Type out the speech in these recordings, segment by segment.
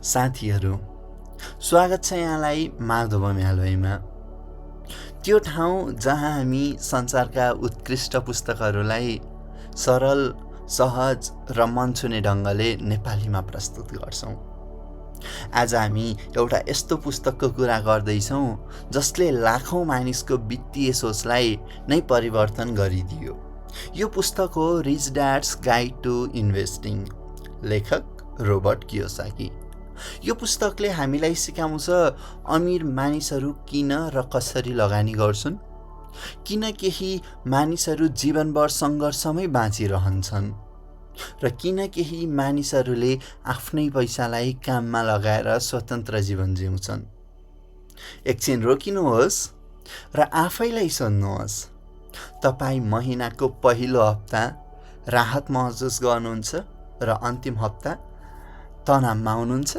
साथीहरू, स्वागत छ यहाँलाई माधव म्यालोईमा। त्यो ठाउँ जहाँ हामी संसारका उत्कृष्ट पुस्तकहरूलाई सरल, सहज र मन छुने ढङ्गले नेपालीमा प्रस्तुत गर्छौँ। आज हामी एउटा यस्तो पुस्तकको कुरा गर्दैछौँ जसले लाखौँ मानिसको वित्तीय सोचलाई नै परिवर्तन गरिदियो। यो पुस्तक हो rich dad's guide to investing, लेखक रोबर्ट कियोसाकी। यो पुस्तकले हामीलाई सिकाउँछ अमीर मानिसहरू किन र कसरी लगानी गर्छन्, किन केही मानिसहरू जीवनभर सङ्घर्षमै बाँचिरहन्छन् र किन केही मानिसहरूले आफ्नै पैसालाई काममा लगाएर स्वतन्त्र जीवन जिउँछन्। एकछिन रोकिनुहोस् र आफैलाई सोध्नुहोस्, तपाईँ महिनाको पहिलो हप्ता राहत महसुस गर्नुहुन्छ र अन्तिम हप्ता तनावमा हुनुहुन्छ?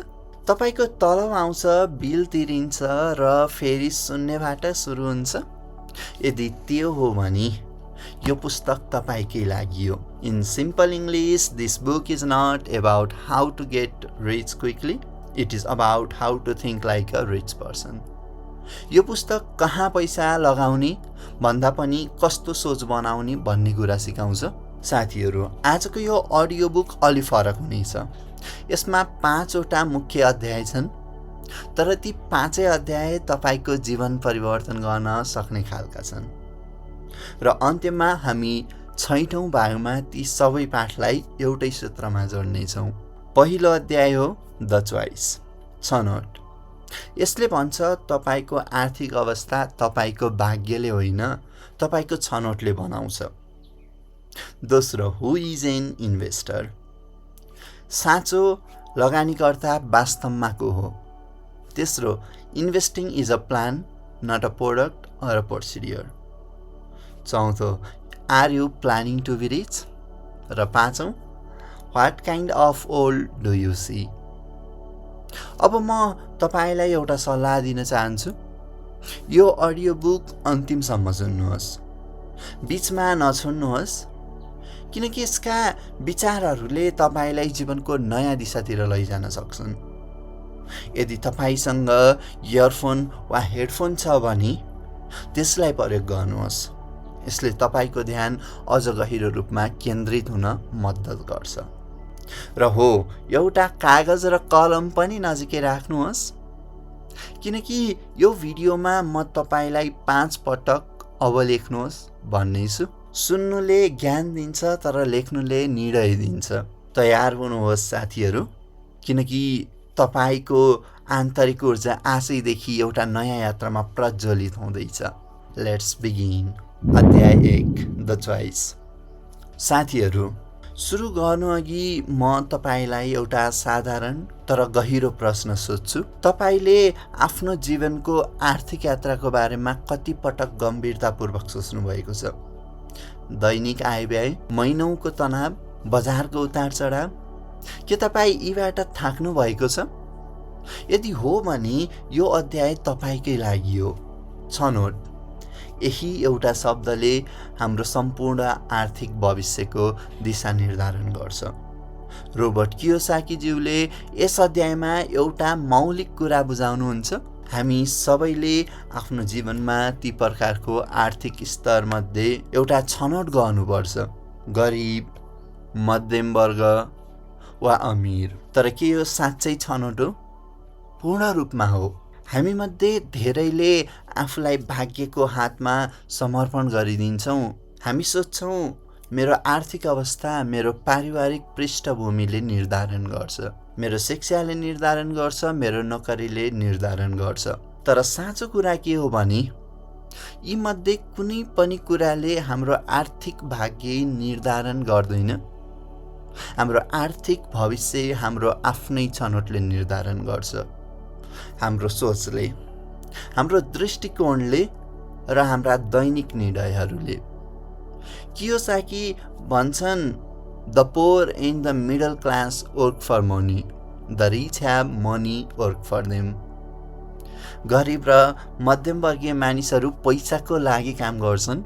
तपाईँको तलब आउँछ, बिल तिरिन्छ र फेरि शून्यबाट सुरु हुन्छ? यदि त्यो हो भने यो पुस्तक तपाईँकै लागि हो। In simple English, this book is not about how to get rich quickly, it is about how to think like a rich person. यो पुस्तक कहाँ पैसा लगाउने भन्दा पनि कस्तो सोच बनाउने भन्ने कुरा सिकाउँछ। साथीहरू, आजको यो अडियो बुक अलि फरक हुनेछ। यसमा 5वटा मुख्य अध्याय छन्, तर ती 5 अध्याय तपाईँको जीवन परिवर्तन गर्न सक्ने खालका छन् र अन्त्यमा हामी 6औं भागमा ती सबै पाठलाई एउटै सूत्रमा जोड्नेछौँ। पहिलो अध्याय हो द चोइस, छनौट। यसले भन्छ तपाईँको आर्थिक अवस्था तपाईँको भाग्यले होइन, तपाईँको छनौटले बनाउँछ। दोस्रो, हु इज एन इन्भेस्टर, साँचो लगानीकर्ता वास्तवमा को हो। तेस्रो, investing is a plan not a product or a procedure. चौथो, are you planning to be rich. र 5औं, what kind of old do you see. अब म तपाईँलाई एउटा सल्लाह दिन चाहन्छु। यो अडियो बुक अन्तिमसम्म सुन्नुहोस्, बिचमा नछोड्नुहोस्, किनकि यसका विचारहरूले तपाईँलाई जीवनको नयाँ दिशातिर लैजान सक्छन्। यदि तपाईँसँग इयरफोन वा हेडफोन छ भने त्यसलाई प्रयोग गर्नुहोस्। यसले तपाईँको ध्यान अझ गहिरो रूपमा केन्द्रित हुन मद्दत गर्छ। र हो, एउटा कागज र कलम पनि नजिकै राख्नुहोस्, किनकि यो भिडियोमा म तपाईँलाई 5 पटक अब लेख्नुहोस् भन्ने छु। सुन्नुले ज्ञान दिन्छ तर लेख्नुले निर्णय दिन्छ। तयार हुनुहोस् साथीहरू, किनकि तपाईँको आन्तरिक ऊर्जा आजैदेखि एउटा नयाँ यात्रामा प्रज्वलित हुँदैछ। Let's begin. अध्याय 1, द चोइस। साथीहरू, सुरु गर्नु अघि म तपाईँलाई एउटा साधारण तर गहिरो प्रश्न सोध्छु। तपाईँले आफ्नो जीवनको आर्थिक यात्राको बारेमा कति पटक गम्भीरतापूर्वक सोच्नु भएको छ? दैनिक आय व्यय, महिनौको तनाव, बजारको उतार चढाव, के तपाईँ यीबाट थाक्नु भएको छ? यदि हो भने यो अध्याय तपाईँकै लागि हो। छनौट, यही एउटा शब्दले हाम्रो सम्पूर्ण आर्थिक भविष्यको दिशा निर्धारण गर्छ। रोबर्ट कियोसाकीज्यूले यस अध्यायमा एउटा मौलिक कुरा बुझाउनुहुन्छ। हामी सबैले आफ्नो जीवनमा ती प्रकारको आर्थिक स्तरमध्ये एउटा छनौट गर्नुपर्छ, गरिब, मध्यम वर्ग वा अमीर। तर के यो साँच्चै छनौट हो? पूर्ण रूपमा हो। हामीमध्ये धेरैले आफूलाई भाग्यको हातमा समर्पण गरिदिन्छौँ। हामी सोच्छौँ मेरो आर्थिक अवस्था मेरो पारिवारिक पृष्ठभूमिले निर्धारण गर्छ, मेरो शिक्षाले निर्धारण गर्छ, मेरो नोकरीले निर्धारण गर्छ। तर साँचो कुरा के हो भने यी मध्ये कुनै पनि कुराले हाम्रो आर्थिक भाग्य निर्धारण गर्दैन। हाम्रो आर्थिक भविष्य हाम्रो आफ्नै छनौटले निर्धारण गर्छ। हाम्रो सोचले, हाम्रो दृष्टिकोणले र हाम्रा दैनिक निर्णयहरूले। कियोसाकी भन्छन्, the poor and the middle class work for money, the rich have money work for them. गरिब र मध्यमवर्गीय मानिसहरू पैसाको लागि काम गर्छन्,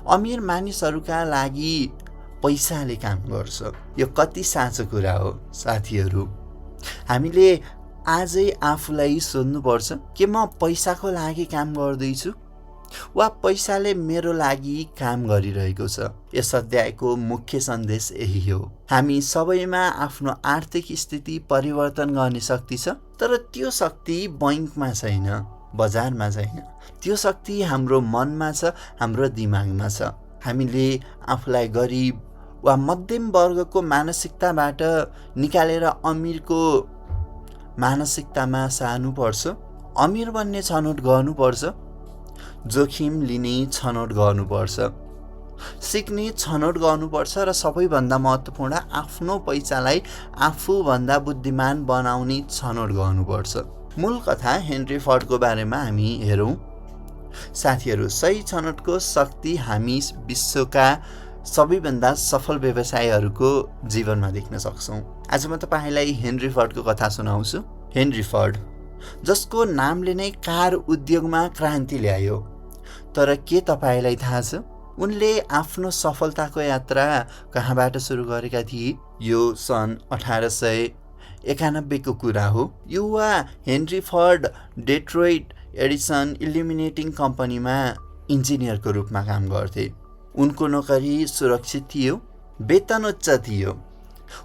अमीर मानिसहरूका लागि पैसाले काम गर्छ। यो कति साँचो कुरा हो साथीहरू। हामीले आजै आफूलाई सोध्नुपर्छ के म पैसाको लागि काम गर्दैछु वा पैसाले मेरो लागि काम गरिरहेको छ। यस अध्यायको मुख्य सन्देश यही हो। हामी सबैमा आफ्नो आर्थिक स्थिति परिवर्तन गर्ने शक्ति छ, तर त्यो शक्ति बैंकमा छैन, बजारमा छैन। त्यो शक्ति हाम्रो मनमा छ, हाम्रो दिमागमा छ। हामीले आफूलाई गरिब वा मध्यम वर्गको मानसिकताबाट निकालेर अमीरको मानसिकतामा सार्नुपर्छ। अमीर बन्ने छनौट गर्नुपर्छ, जोखिम लिने छनौट गर्नुपर्छ, सिक्ने छनौट गर्नुपर्छ र सबैभन्दा महत्त्वपूर्ण आफ्नो पैसालाई आफूभन्दा बुद्धिमान बनाउने छनौट गर्नुपर्छ। मूल कथा हेनरी फोर्डको बारेमा हामी हेरौँ। साथीहरू, सही छनौटको शक्ति हामी विश्वका सबैभन्दा सफल व्यवसायीहरूको जीवनमा देख्न सक्छौँ। आज म तपाईँलाई हेनरी फोर्डको कथा सुनाउँछु। हेनरी फोर्ड, जसको नामले नै कार उद्योगमा क्रान्ति ल्यायो। तर के तपाईँलाई थाहा छ उनले आफ्नो सफलताको यात्रा कहाँबाट सुरु गरेका थिए? यो सन् 1891 को कुरा हो। युवा हेनरी फोर्ड डेट्रोइट एडिसन इल्युमिनेटिङ कम्पनीमा इन्जिनियरको रूपमा काम गर्थे। उनको नोकरी सुरक्षित थियो, वेतन उच्च थियो,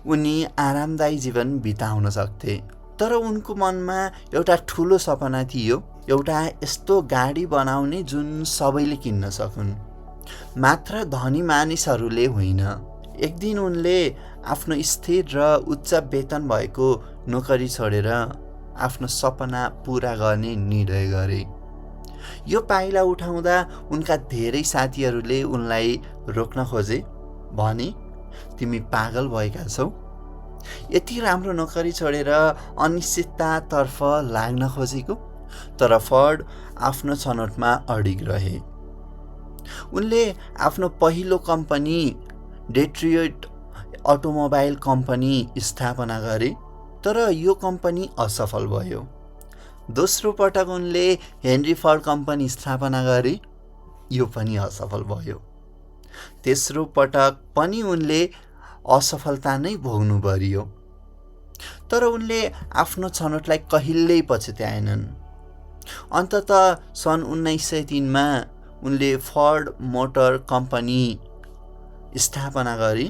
उनी आरामदायी जीवन बिताउन सक्थे। तर उनको मनमा एउटा ठुलो सपना थियो, एउटा यस्तो गाडी बनाउने जुन सबैले किन्न सकुन्, मात्र धनी मानिसहरूले होइन। एक दिन उनले आफ्नो स्थिर र उच्च वेतन भएको नोकरी छोडेर आफ्नो सपना पूरा गर्ने निर्णय गरे। यो पाइला उठाउँदा उनका धेरै साथीहरूले उनलाई रोक्न खोजे, भने तिमी पागल भएका छौ, यति राम्रो नोकरी छोडेर अनिश्चिततातर्फ लाग्न खोजेको। तर फोर्ड आफ्नो छनौटमा अडिग रहे। उनले आफ्नो पहिलो कम्पनी डेट्रोइट अटोमोबाइल कम्पनी स्थापना गरे, तर यो कम्पनी असफल भयो। दोस्रो पटक उनले हेनरी फोर्ड कम्पनी स्थापना गरे, यो पनि असफल भयो। तेस्रो पटक पनि उनले असफलता नै भोग्नु पर्यो। तर उनले आफ्नो छनौटलाई कहिल्यै पछुत्याएनन्। अन्ततः सन् 1903 मा उनले फोर्ड मोटर कम्पनी स्थापना गरे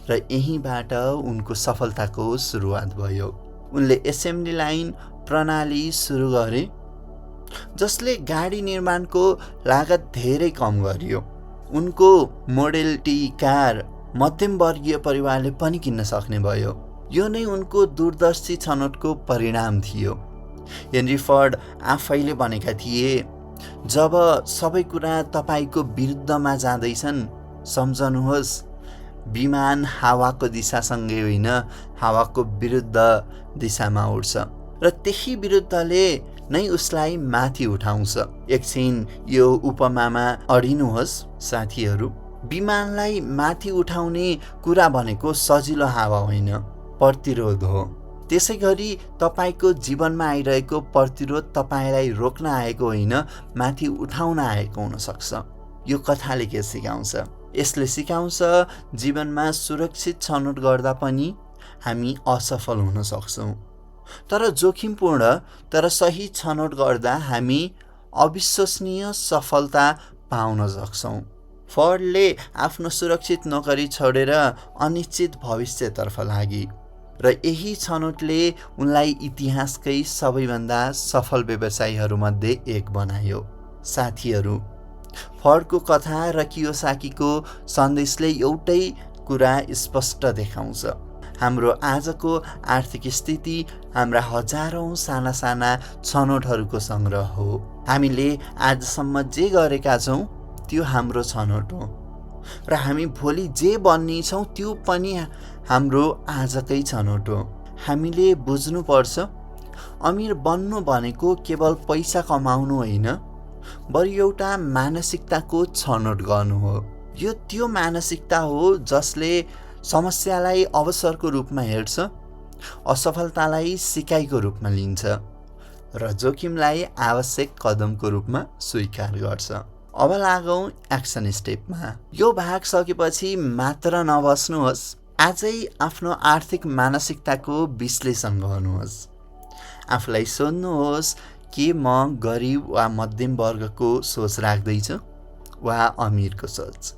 र यहीँबाट उनको सफलताको सुरुवात भयो। उनले एसेम्ब्ली लाइन प्रणाली सुरु गरे, जसले गाडी निर्माणको लागत धेरै कम गर्यो। उनको मोडेल टी कार मध्यमवर्गीय परिवारले पनि किन्न सक्ने भयो। यो नै उनको दूरदर्शी छनौटको परिणाम थियो। हेनरी फोर्ड आफैले भनेका थिए, जब सबै कुरा तपाईको विरुद्धमा जाँदैछन्, सम्झनुहोस् विमान हावाको दिशासँगै होइन, हावाको विरुद्ध दिशामा उड्छ र त्यही विरुद्धले नै उसलाई माथि उठाउँछ। एकछिन यो उपमामा अडिनुहोस् साथीहरू। विमानलाई माथि उठाउने कुरा भनेको सजिलो हावा होइन, प्रतिरोध हो। त्यसै गरी तपाईको जीवनमा आइरहेको प्रतिरोध तपाईँलाई रोक्न आएको होइन, माथि उठाउन आएको हुन सक्छ। यो कथाले के सिकाउँछ? यसले सिकाउँछ जीवनमा सुरक्षित छनौट गर्दा पनि हामी असफल हुन सक्छौँ, तर जोखिमपूर्ण तर सही छनौट गर्दा हामी अविश्वसनीय सफलता पाउन सक्छौँ। फोर्डले आफ्नो सुरक्षित नोकरी छोडेर अनिश्चित भविष्यतर्फ लागे र यही छनौटले उनलाई इतिहासकै सबैभन्दा सफल व्यवसायीहरूमध्ये एक बनायो। साथीहरू, फोर्डको कथा र कियोसाकीको सन्देशले एउटै कुरा स्पष्ट देखाउँछ। हाम्रो आजको आर्थिक स्थिति हाम्रा हजारौं साना साना छनौटहरूको सङ्ग्रह हो। हामीले आजसम्म जे गरेका छौँ त्यो हाम्रो छनौट हो र हामी भोलि जे बन्नेछौँ त्यो पनि हाम्रो आजकै छनौट हो। हामीले बुझ्नुपर्छ, अमीर बन्नु भनेको केवल पैसा कमाउनु होइन, बरु एउटा मानसिकताको छनौट गर्नु हो। यो त्यो मानसिकता हो जसले समस्यालाई अवसरको रूपमा हेर्छ, असफलतालाई सिकाइको रूपमा लिन्छ र जोखिमलाई आवश्यक कदमको रूपमा स्वीकार गर्छ। अब लागौँ एक्सन स्टेपमा। यो भाग सकेपछि मात्र नबस्नुहोस्, आजै आफ्नो आर्थिक मानसिकताको विश्लेषण गर्नुहोस्। आफूलाई सोध्नुहोस् के म गरिब वा मध्यम वर्गको सोच राख्दैछु वा अमीरको सोच।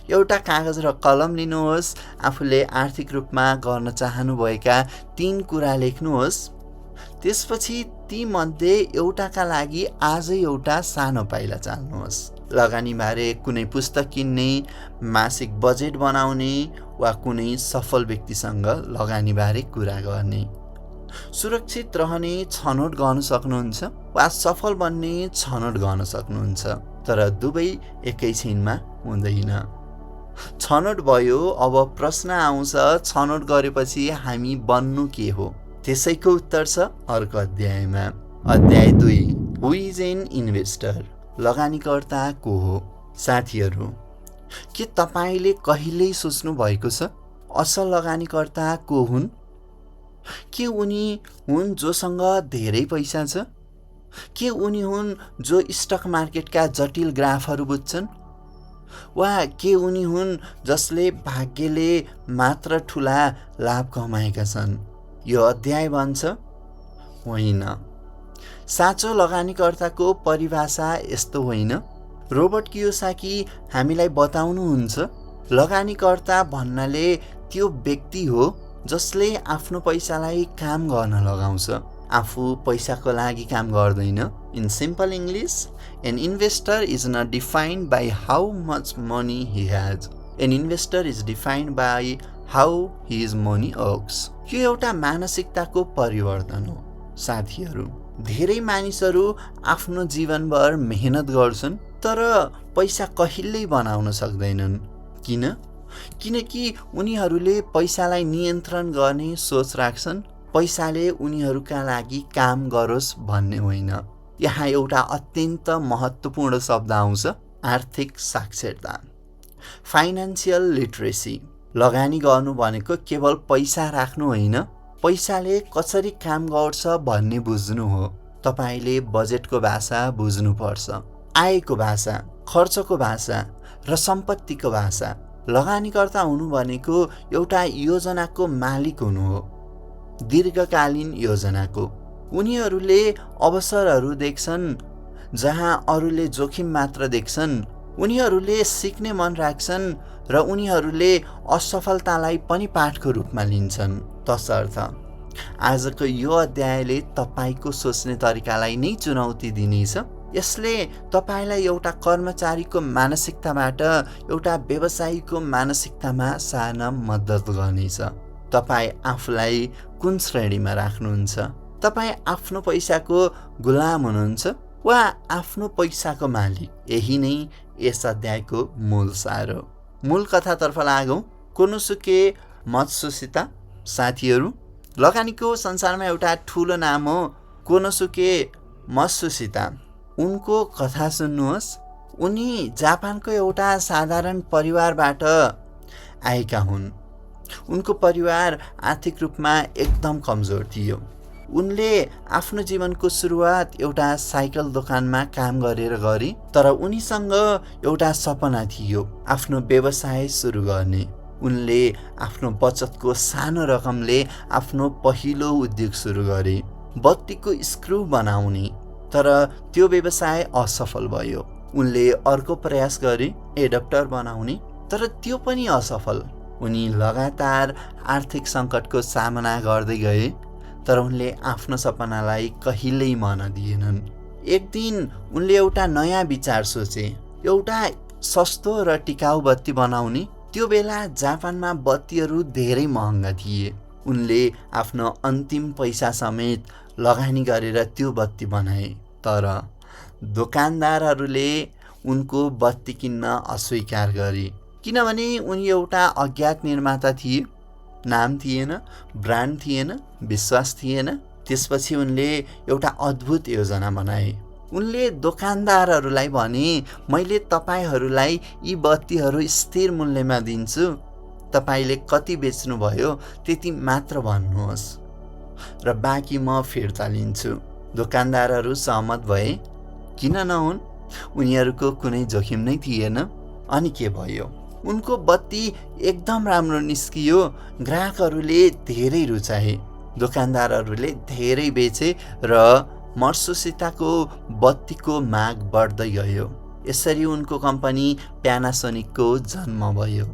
एउटा कागज र कलम लिनुहोस्, आफूले आर्थिक रूपमा गर्न चाहनुभएका 3 कुरा लेख्नुहोस्। त्यसपछि ती मध्ये एउटाका लागि आजै एउटा सानो पाइला चाल्नुहोस्। लगानीबारे कुनै पुस्तक किन्ने, मासिक बजेट बनाउने वा कुनै सफल व्यक्तिसँग लगानीबारे कुरा गर्ने। सुरक्षित रहने छनौट गर्न सक्नुहुन्छ वा सफल बन्ने छनौट गर्न सक्नुहुन्छ, तर दुवै एकैछिनमा हुँदैन। छनौट भयो, अब प्रश्न आउँछ छनौट गरेपछि हामी बन्नु के हो? त्यसैको उत्तर छ अर्को अध्यायमा। अध्याय 2, हु इज एन इन्भेस्टर? लगानीकर्ता को हो? साथीहरू, के तपाईँले कहिल्यै सोच्नु भएको छ असल लगानीकर्ता को हुन्? के उनी हुन् जोसँग धेरै पैसा छ? के उनी हुन् जो स्टक मार्केटका जटिल ग्राफहरू बुझ्छन्? वा के उनी हुन् जसले भाग्यले मात्र ठुला लाभ कमाएका छन्? यो अध्याय भन्छ होइन। साँचो लगानीकर्ताको परिभाषा यस्तो होइन। रोबर्ट कियोसाकी हामीलाई बताउनुहुन्छ, लगानीकर्ता भन्नाले त्यो व्यक्ति हो जसले आफ्नो पैसालाई काम गर्न लगाउँछ, आफू पैसाको लागि काम गर्दैन। In simple English, an investor is not defined by how much money he has, an investor is defined by how his money works. यो एउटा मानसिकताको परिवर्तन हो। साथीहरू, धेरै मानिसहरू आफ्नो जीवनभर मेहनत गर्छन् तर पैसा कहिल्यै बनाउन सक्दैनन्। किन? किनकि उनीहरूले पैसालाई नियन्त्रण गर्ने सोच राख्छन्, पैसाले उनीहरूका लागि काम गरोस् भन्ने होइन। यहाँ एउटा अत्यन्त महत्त्वपूर्ण शब्द आउँछ, आर्थिक साक्षरता, फाइनान्सियल लिटरेसी। लगानी गर्नु भनेको केवल पैसा राख्नु होइन, पैसाले कसरी काम गर्छ भन्ने बुझ्नु हो। तपाईँले बजेटको भाषा बुझ्नुपर्छ, आयको भाषा, खर्चको भाषा र सम्पत्तिको भाषा। लगानीकर्ता हुनु भनेको एउटा योजनाको मालिक हुनु हो, दीर्घकालीन योजनाको। उनीहरूले अवसरहरू देख्छन् जहाँ अरूले जोखिम मात्र देख्छन्। उनीहरूले सिक्ने मन राख्छन् र उनीहरूले असफलतालाई पनि पाठको रूपमा लिन्छन्। तसर्थ आजको यो अध्यायले तपाईँको सोच्ने तरिकालाई नै चुनौती दिनेछ। यसले तपाईँलाई एउटा कर्मचारीको मानसिकताबाट एउटा व्यवसायीको मानसिकतामा सार्न मद्दत गर्नेछ। तपाईँ आफूलाई कुन श्रेणीमा राख्नुहुन्छ? तपाईँ आफ्नो पैसाको गुलाम हुनुहुन्छ वा आफ्नो पैसाको मालिक? यही नै यस अध्यायको मूल सार हो। मूल कथातर्फ लागौँ। Konosuke Matsushita. साथीहरू, लगानीको संसारमा एउटा ठुलो नाम हो कोनोसुके मत्सुशिता। उनको कथा सुन्नुहोस्। उनी जापानको एउटा साधारण परिवारबाट आएका हुन्। उनको परिवार आर्थिक रूपमा एकदम कमजोर थियो। उनले आफ्नो जीवनको सुरुवात एउटा साइकल दोकानमा काम गरेर गरे, तर उनीसँग एउटा सपना थियो, आफ्नो व्यवसाय सुरु गर्ने। उनले आफ्नो बचतको सानो रकमले आफ्नो पहिलो उद्योग सुरु गरे, बत्तीको स्क्रु बनाउने। तर त्यो व्यवसाय असफल भयो। उनले अर्को प्रयास गरे, एडाप्टर बनाउने, तर त्यो पनि असफल। उनी लगातार आर्थिक सङ्कटको सामना गर्दै गए, तर उनले आफ्नो सपनालाई कहिल्यै मन दिएनन्। एक दिन उनले एउटा नयाँ विचार सोचे, एउटा सस्तो र टिकाउ बत्ती बनाउने। त्यो बेला जापानमा बत्तीहरू धेरै महँगा थिए। उनले आफ्नो अन्तिम पैसा समेत लगानी गरेर त्यो बत्ती बनाए, तर दोकानदारहरूले उनको बत्ती किन्न अस्वीकार गरे, किनभने उनी एउटा अज्ञात निर्माता थिए। नाम थिएन, ब्रान्ड थिएन, विश्वास थिएन। त्यसपछि उनले एउटा अद्भुत योजना बनाए। उनले दोकानदारहरूलाई भने, मैले तपाईँहरूलाई यी बत्तीहरू स्थिर मूल्यमा दिन्छु, तपाईँले कति बेच्नुभयो त्यति मात्र भन्नुहोस् र बाँकी म फिर्ता लिन्छु। दोकानदारहरू सहमत भए। किन नहुन्? उनीहरूको कुनै जोखिम नै थिएन। अनि के भयो? उनको बत्ती एकदम राम्रो निस्कियो। ग्राहकहरूले धेरै रुचाए। दोकानदारहरूले धेरै बेचे र मर्सुसिताको बत्तीको माग बढ्दै गयो। यसरी उनको कम्पनी प्यानासोनिकको जन्म भयो,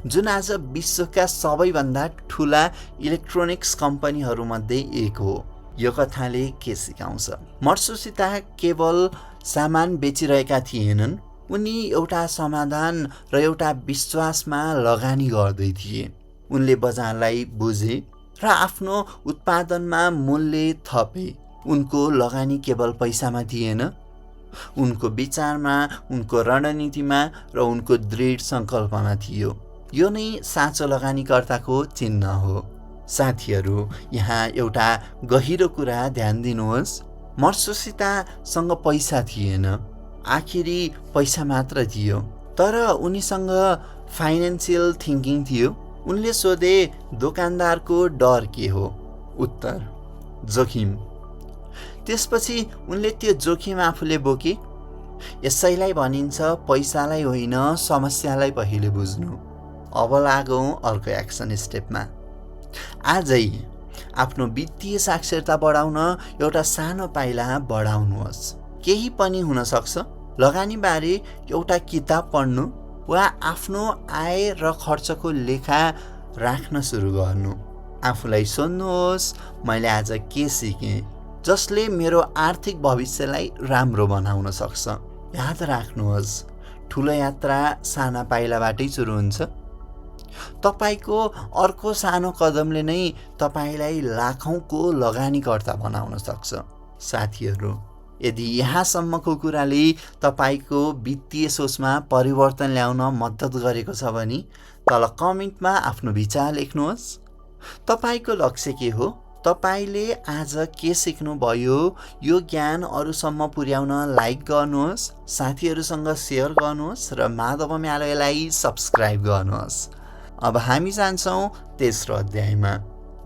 जुन आज विश्वका सबैभन्दा ठुला इलेक्ट्रोनिक्स कम्पनीहरूमध्ये एक हो। यो कथाले के सिकाउँछ? मर्सुसिता केवल सामान बेचिरहेका थिएनन्, उनी एउटा समाधान र एउटा विश्वासमा लगानी गर्दै थिए। उनले बजारलाई बुझे र आफ्नो उत्पादनमा मूल्य थपे। उनको लगानी केवल पैसामा थिएन, उनको विचारमा, उनको रणनीतिमा र उनको दृढ सङ्कल्पमा थियो। यो नै साँचो लगानीकर्ताको चिन्ह हो। साथीहरू, यहाँ एउटा गहिरो कुरा ध्यान दिनुहोस्। मर्सुसितासँग पैसा थिएन, आखिरी पैसा मात्र थियो, तर उनीसँग फाइनेन्सियल थिङ्किङ थियो। उनले सोधे, दोकानदारको डर के हो? उत्तर, जोखिम। त्यसपछि उनले त्यो जोखिम आफूले बोके। यसैलाई भनिन्छ पैसालाई होइन, समस्यालाई पहिले बुझ्नु। अब लागौँ अर्को एक्सन स्टेपमा। आजै आफ्नो वित्तीय साक्षरता बढाउन एउटा सानो पाइला बढाउनुहोस्। केही पनि हुन सक्छ। लगानीबारे एउटा किताब पढ्नु वा आफ्नो आय र खर्चको लेखा राख्न सुरु गर्नु। आफूलाई सोध्नुहोस्, मैले आज के सिकेँ जसले मेरो आर्थिक भविष्यलाई राम्रो बनाउन सक्छ? याद राख्नुहोस्, ठुलो यात्रा साना पाइलाबाटै सुरु हुन्छ। तपाईको अर्को सानो कदमले नै तपाईलाई लाखौंको लगानीकर्ता बनाउन सक्छ। साथीहरू, यदि यहाँसम्मको कुराले तपाईको वित्तीय सोचमा परिवर्तन ल्याउन मद्दत गरेको छ भने तल कमेन्टमा आफ्नो विचार लेख्नुहोस्। तपाईको लक्ष्य के हो? तपाईले आज के सिक्नुभयो? यो ज्ञान अरूसम्म पुर्याउन लाइक गर्नुहोस्, साथीहरूसँग सेयर गर्नुहोस् र माधव म्यालयलाई सब्स्क्राइब गर्नुहोस्। अब हामी जान्छौँ तेस्रो अध्यायमा,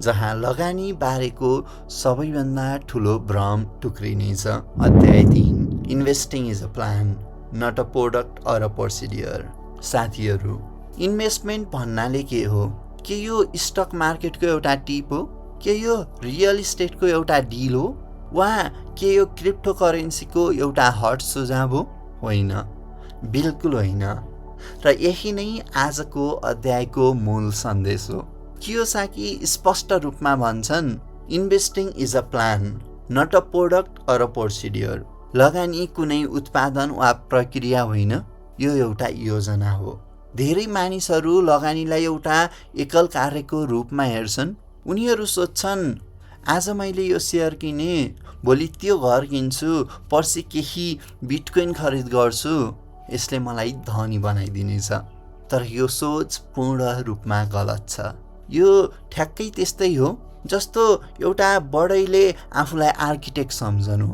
जहाँ लगानी बारेको सबैभन्दा ठुलो भ्रम टुक्रिनेछ। अध्याय 3, investing is a plan not a product or a procedure. साथीहरू, इन्भेस्टमेन्ट भन्नाले के हो? के यो स्टक मार्केटको एउटा टिप हो? के यो रियल इस्टेटको एउटा डिल हो? वा के यो क्रिप्टो करेन्सीको एउटा हट सुझाव हो? होइन, बिल्कुल होइन। र यही नै आजको अध्यायको मूल सन्देश हो। कियोसाकी स्पष्ट रूपमा भन्छन्, investing is a plan not a product or a procedure. लगानी कुनै उत्पादन वा प्रक्रिया होइन, यो एउटा योजना हो। धेरै मानिसहरू लगानीलाई एउटा एकल कार्यको रूपमा हेर्छन्। उनीहरू सोध्छन्, आज मैले यो सेयर किने, भोलि त्यो घर किन्छु, पर्सि केही बिटकोइन खरिद गर्छु, यसले मलाई धनी बनाइदिनेछ। तर यो सोच पूर्ण रूपमा गलत छ। यो ठ्याक्कै त्यस्तै हो जस्तो एउटा बडैले आफूलाई आर्किटेक्ट सम्झनु,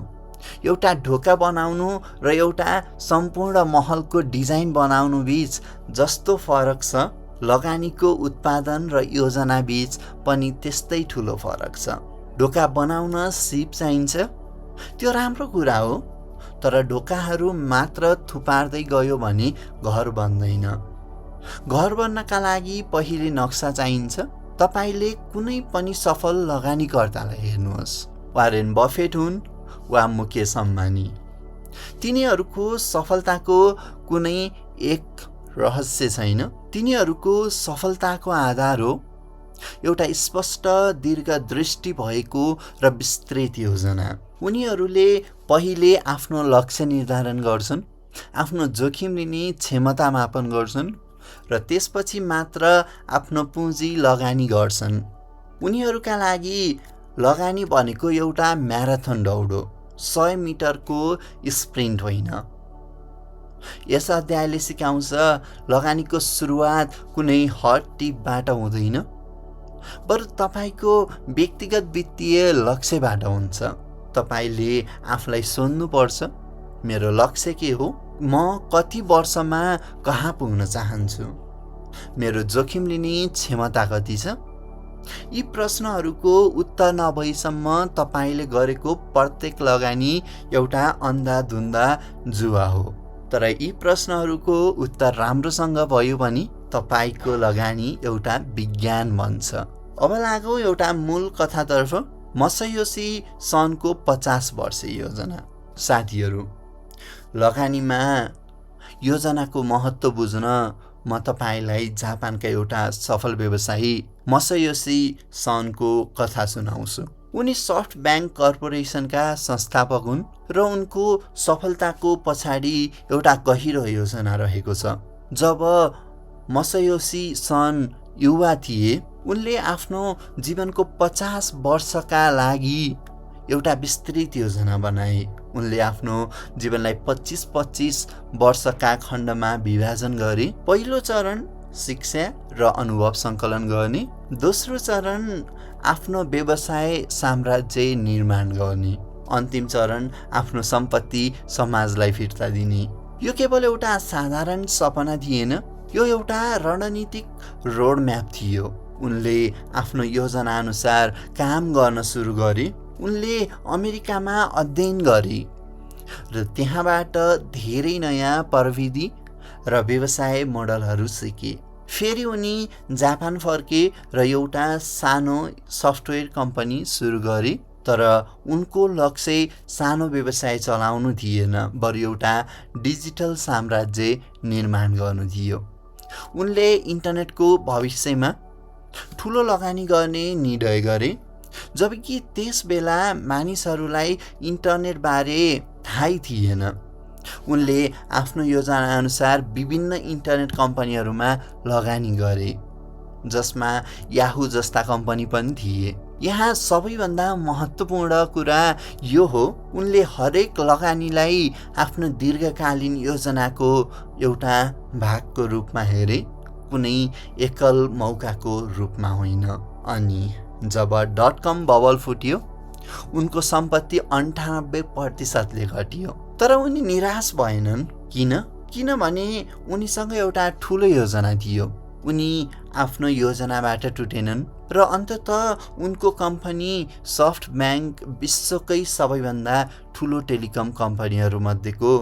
एउटा ढोका बनाउनु र एउटा सम्पूर्ण महलको डिजाइन बनाउनु बीच जस्तो फरक छ, लगानीको उत्पादन र योजना बीच पनि त्यस्तै ठुलो फरक छ। ढोका बनाउन सिप चाहिन्छ, त्यो राम्रो कुरा हो, तर ढोकाहरू मात्र थुपार्दै गयो भने घर बन्दैन। घर बन्नका लागि पहिले नक्सा चाहिन्छ। तपाईले कुनै पनि सफल लगानीकर्तालाई हेर्नुहोस्, वारेन बफेट हुन् वा मुकेश अम्बानी। तिनीहरूको सफलताको कुनै एक रहस्य छैन। तिनीहरूको सफलताको आधार हो एउटा स्पष्ट दीर्घदृष्टि भएको र विस्तृत योजना। उनीहरूले पहिले आफ्नो लक्ष्य निर्धारण गर्छन्, आफ्नो जोखिम लिने क्षमता मापन गर्छन् र त्यसपछि मात्र आफ्नो पुँजी लगानी गर्छन्। उनीहरूका लागि लगानी भनेको एउटा म्याराथन दौड हो, 100 मिटरको स्प्रिन्ट होइन। यस अध्यायले सिकाउँछ, लगानीको सुरुवात कुनै हट टिपबाट हुँदैन, बरु तपाईको व्यक्तिगत वित्तीय लक्ष्यबाट हुन्छ। तपाईले आफूलाई सोध्नुपर्छ, मेरो लक्ष्य के हो? म कति वर्षमा कहाँ पुग्न चाहन्छु? मेरो जोखिम लिने क्षमता कति छ? यी प्रश्नहरूको उत्तर नभएसम्म तपाईले गरेको प्रत्येक लगानी एउटा अन्धाधुन्दा जुवा हो। तर यी प्रश्नहरूको उत्तर राम्रोसँग भयो भने तपाईको लगानी एउटा विज्ञान बन्छ। अब लागौँ एउटा मूल कथातर्फ। मसायोसी सनको 50 वर्ष योजना। साथीहरू, लगानीमा योजनाको महत्त्व बुझ्न म तपाईँलाई जापानका एउटा सफल व्यवसायी मसायोसी सनको कथा सुनाउँछु। उनी सफ्टब्याङ्क कर्पोरेसनका संस्थापक हुन् र उनको सफलताको पछाडि एउटा गहिरो योजना रहेको छ। जब मसायोसी सन युवा थिए, उनले आफ्नो जीवनको 50 वर्षका लागि एउटा विस्तृत योजना बनाए। उनले आफ्नो जीवनलाई 25-25 वर्षका खण्डमा विभाजन गरे। पहिलो चरण शिक्षा र अनुभव सङ्कलन गर्ने, दोस्रो चरण आफ्नो व्यवसाय साम्राज्य निर्माण गर्ने, अन्तिम चरण आफ्नो सम्पत्ति समाजलाई फिर्ता दिने। यो केवल एउटा साधारण सपना थिएन, यो एउटा रणनीतिक रोडम्याप थियो। उनले आफ्नो योजना अनुसार काम गर्न सुरु गरे। उनले अमेरिकामा अध्ययन गरे र त्यहाँबाट धेरै नयाँ प्रविधि र व्यवसाय मोडलहरू सिके। फेरि उनी जापान फर्के र एउटा सानो सफ्टवेयर कम्पनी सुरु गरे। तर उनको लक्ष्य सानो व्यवसाय चलाउनु थिएन, बरु एउटा डिजिटल साम्राज्य निर्माण गर्नु थियो। उनले इन्टरनेटको भविष्यमा ठुलो लगानी गर्ने निर्णय गरे, जबकि त्यस बेला मानिसहरूलाई इन्टरनेटबारे थाहै थिएन। उनले आफ्नो योजना अनुसार विभिन्न इन्टरनेट कम्पनीहरूमा लगानी गरे, जसमा याहू जस्ता कम्पनी पनि थिए। यहाँ सबैभन्दा महत्त्वपूर्ण कुरा यो हो, उनले हरेक लगानीलाई आफ्नो दीर्घकालीन योजनाको एउटा भागको रूपमा हेरे, कुनै एकल मौकाको रूपमा होइन। अनि जब .com बबल फुट्यो, उनको सम्पत्ति 98% घट्यो। तर उनी निराश भएनन्। किनभने उनीसँग एउटा ठुलो योजना थियो। उनी आफ्नो योजनाबाट टुटेनन् र अन्ततः उनको कम्पनी सफ्टब्याङ्क विश्वकै सबैभन्दा ठुलो टेलिकम कम्पनीहरूमध्येको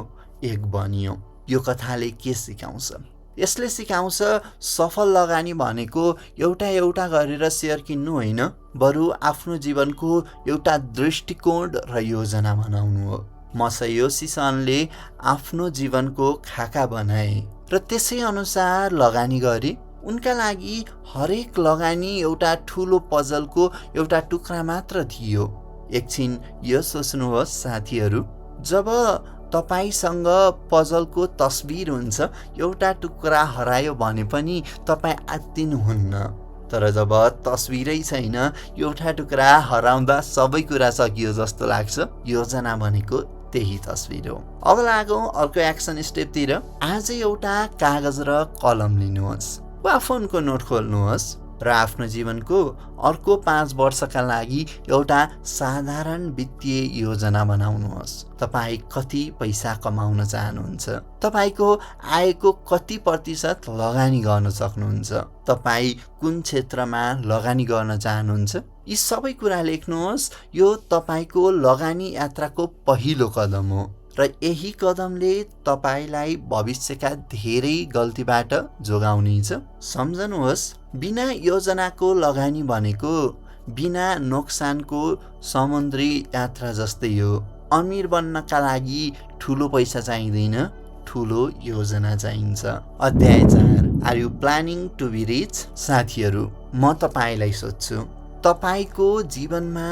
एक बन्यो। यो कथाले के सिकाउँछ? यसले सिकाउँछ सफल लगानी भनेको एउटा गरेर सेयर किन्नु होइन, बरु आफ्नो जीवनको एउटा दृष्टिकोण र योजना बनाउनु हो। मसायोसी सनले आफ्नो जीवनको खाका बनाए र त्यसै अनुसार लगानी गरे। उनका लागि हरेक लगानी एउटा ठुलो पजलको एउटा टुक्रा मात्र थियो। एकछिन यो सोच्नुहोस् साथीहरू, जब तपाईसँग पजलको तस्बिर हुन्छ, एउटा टुक्रा हरायो भने पनि तपाईँ आत्तिनुहुन्न। तर जब तस्बिरै छैन, एउटा टुक्रा हराउँदा सबै कुरा सकियो जस्तो लाग्छ। योजना भनेको त्यही तस्बिर हो। अब लागौँ अर्को एक्सन स्टेपतिर। आज एउटा कागज र कलम लिनुहोस् वा फोनको नोट खोल्नुहोस् र आफ्नो जीवनको अर्को 5 वर्षका लागि एउटा साधारण वित्तीय योजना बनाउनुहोस्। तपाईँ कति पैसा कमाउन चाहनुहुन्छ? तपाईँको आयको कति प्रतिशत लगानी गर्न सक्नुहुन्छ? तपाईँ कुन क्षेत्रमा लगानी गर्न चाहनुहुन्छ? यी सबै कुरा लेख्नुहोस्। यो तपाईँको लगानी यात्राको पहिलो कदम हो र यही कदमले तपाईँलाई भविष्यका धेरै गल्तीबाट जोगाउनेछ। सम्झनुहोस्, बिना योजनाको लगानी भनेको बिना नोक्सानको समुद्री यात्रा जस्तै हो। अमीर बन्नका लागि ठुलो पैसा चाहिँदैन, ठुलो योजना चाहिन्छ। अध्याय 4, are you planning to be rich? साथीहरू, म तपाईँलाई सोध्छु, तपाईँको जीवनमा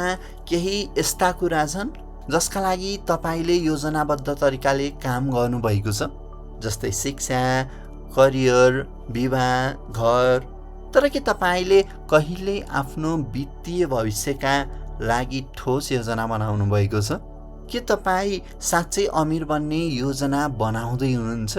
केही यस्ता कुरा छन् जसका लागि तपाईँले योजनाबद्ध तरिकाले काम गर्नुभएको छ, जस्तै शिक्षा, करियर, विवाह, घर। तर के तपाईँले कहिले आफ्नो वित्तीय भविष्यका लागि ठोस योजना बनाउनु भएको छ? के तपाईँ साँच्चै अमीर बन्ने योजना बनाउँदै हुनुहुन्छ?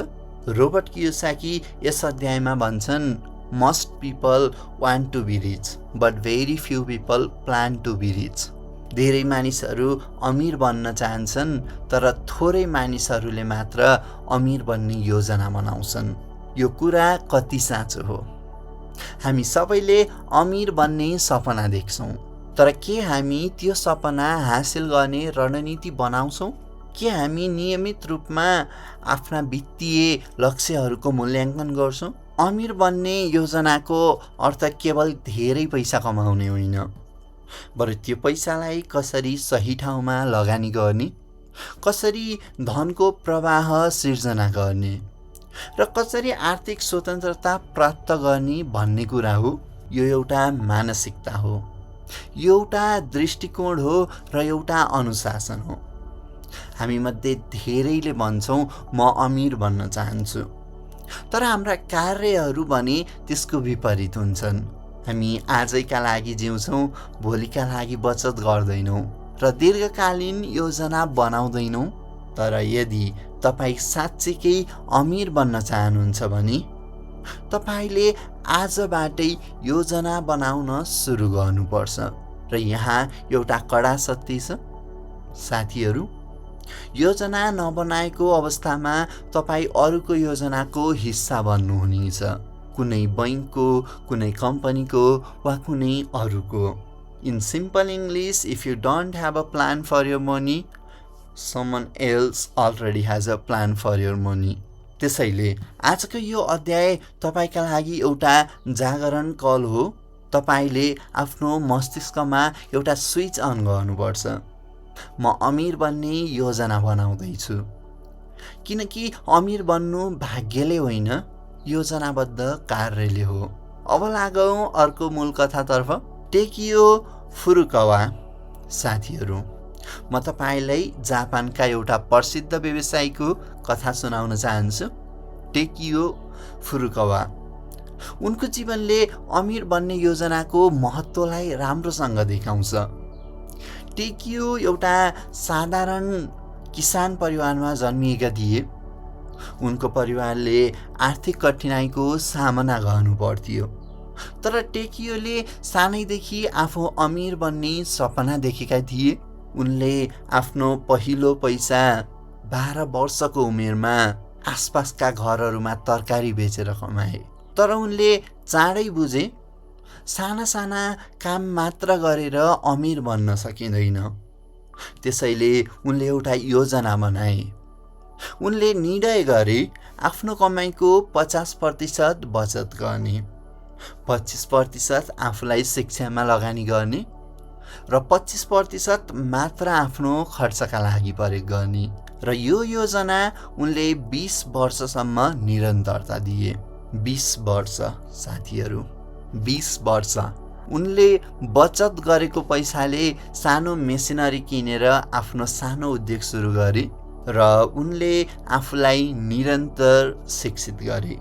रोबर्ट कियोसाकी यस अध्यायमा भन्छन्, most people want to be rich, but very few people plan to be rich. धेरै मानिसहरू अमीर बन्न चाहन्छन्, तर थोरै मानिसहरूले मात्र अमीर बन्ने योजना बनाउँछन्। यो कुरा कति साँचो हो? हामी सबैले अमीर बन्ने सपना देख्छौँ, तर के हामी त्यो सपना हासिल गर्ने रणनीति बनाउँछौँ? के हामी नियमित रूपमा आफ्ना वित्तीय लक्ष्यहरूको मूल्याङ्कन गर्छौँ? अमीर बन्ने योजनाको अर्थ केवल धेरै पैसा कमाउने होइन, बरु त्यो पैसालाई कसरी सही ठाउँमा लगानी गर्ने, कसरी धनको प्रवाह सिर्जना गर्ने र कसरी आर्थिक स्वतन्त्रता प्राप्त गर्ने भन्ने कुरा हो। यो एउटा मानसिकता हो, यो एउटा दृष्टिकोण हो र एउटा अनुशासन हो। हामीमध्ये धेरैले भन्छौँ म अमीर बन्न चाहन्छु, तर हाम्रा कार्यहरू भने त्यसको विपरीत हुन्छन्। हामी आजैका लागि जिउँछौँ, भोलिका लागि बचत गर्दैनौँ र दीर्घकालीन योजना बनाउँदैनौँ। तर यदि तपाईँ साँच्चीकै अमीर बन्न चाहनुहुन्छ भने तपाईँले आजबाटै योजना बनाउन सुरु गर्नुपर्छ। र यहाँ एउटा कडा सत्य छ साथीहरू, योजना नबनाएको अवस्थामा तपाईँ अरूको योजनाको हिस्सा बन्नुहुनेछ, कुनै बैंकको, कुनै कम्पनीको वा कुनै अरूको। In simple English, if you don't have a plan for your money, someone else already has a plan for your money. त्यसैले आजको यो अध्याय तपाईँका लागि एउटा जागरण कल हो। तपाईँले आफ्नो मस्तिष्कमा एउटा स्विच अन गर्नुपर्छ। म अमीर बन्ने योजना बनाउँदैछु, किनकि अमीर बन्नु भाग्यले होइन, योजनाबद्ध कार्यले हो। अब लागौँ अर्को मूल कथातर्फ। टेकियो फुरुकावा। साथीहरू, म तपाईँलाई जापानका एउटा प्रसिद्ध व्यवसायीको कथा सुनाउन चाहन्छु, टेकियो फुरुकावा। उनको जीवनले अमीर बन्ने योजनाको महत्त्वलाई राम्रोसँग देखाउँछ। टेकियो एउटा साधारण किसान परिवारमा जन्मिएका थिए। उनको परिवारले आर्थिक कठिनाइको सामना गर्नु पर्थ्यो, तर टेकियोले सानैदेखि आफू अमीर बन्ने सपना देखेका थिए। उनले आफ्नो पहिलो पैसा 12 वर्षको उमेरमा आसपासका घरहरूमा तरकारी बेचेर कमाए। तर उनले चाँडै बुझे साना साना काम मात्र गरेर अमीर बन्न सकिँदैन। त्यसैले उनले एउटा योजना बनाए। उनले निर्णय गरे आफ्नो कमाइको 50% बचत गर्ने, 25% आफूलाई शिक्षामा लगानी गर्ने र 25% मात्र आफ्नो खर्चका लागि प्रयोग गर्ने। र यो योजना उनले 20 वर्षसम्म निरन्तरता दिए। 20 वर्ष साथीहरू, 20 वर्ष। उनले बचत गरेको पैसाले सानो मेसिनरी किनेर आफ्नो सानो उद्योग सुरु गरे र उनले आफूलाई निरन्तर शिक्षित गरे।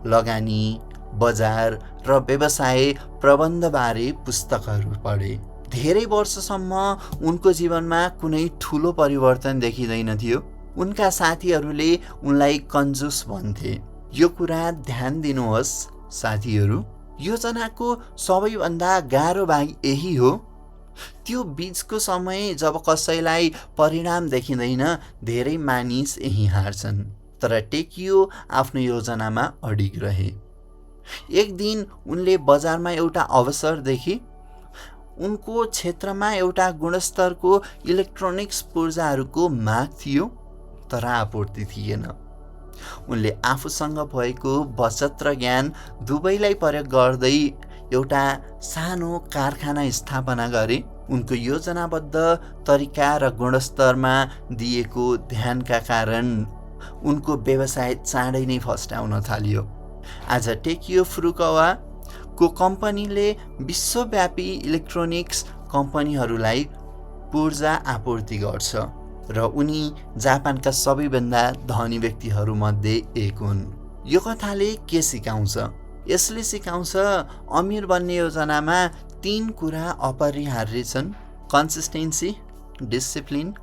लगानी, बजार र व्यवसाय प्रबन्धबारे पुस्तकहरू पढे। धेरै वर्षसम्म उनको जीवनमा कुनै ठुलो परिवर्तन देखिँदैन थियो। उनका साथीहरूले उनलाई कन्जुस भन्थे। यो कुरा ध्यान दिनुहोस् साथीहरू, योजनाको सबैभन्दा गाह्रो भाग यही हो। त्यो बीचको समय जब कसैलाई परिणाम देखिँदैन, धेरै मानिस यही हार्छन्। तर टेकियो आफ्नो योजनामा अडिग रहे। एक दिन उनले बजारमा एउटा अवसर देखे। उनको क्षेत्रमा एउटा गुणस्तरको इलेक्ट्रोनिक्स पूर्जाहरूको माग थियो, तर आपूर्ति थिएन। उनले आफूसँग भएको बचत र ज्ञान दुवैलाई प्रयोग गर्दै एउटा सानो कारखाना स्थापना गरे। उनको योजनाबद्ध तरिका र गुणस्तरमा दिएको ध्यानका कारण उनको व्यवसाय चाँडै नै फस्टाउन थाल्यो। आज टेकियो फुरुकावा को कम्पनीले विश्वव्यापी इलेक्ट्रोनिक्स कम्पनीहरूलाई पूर्जा आपूर्ति गर्छ र उनी जापानका सबैभन्दा धनी व्यक्तिहरूमध्ये एक हुन्। यो कथाले के सिकाउँछ? यसले सिकाउँछ अमीर बन्ने योजनामा 3 कुरा अपरिहार्य छन्: कन्सिस्टेन्सी, डिसिप्लिन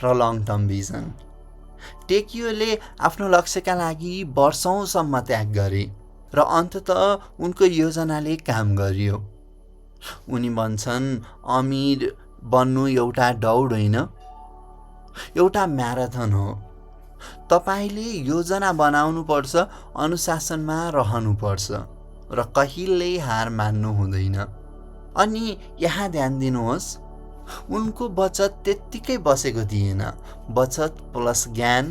र लङ टर्म भिजन। टेकियोले आफ्नो लक्ष्यका लागि वर्षौंसम्म त्याग गरे र अन्ततः उनको योजनाले काम गर्यो। उनी भन्छन्, अमीर बन्नु एउटा दौड होइन, एउटा म्याराथन हो। तपाईले योजना बनाउनुपर्छ, अनुशासनमा रहनुपर्छ र कहिल्यै हार मान्नु हुँदैन। अनि यहाँ ध्यान दिनुहोस्, उनको बचत त्यत्तिकै बसेको थिएन। बचत प्लस ज्ञान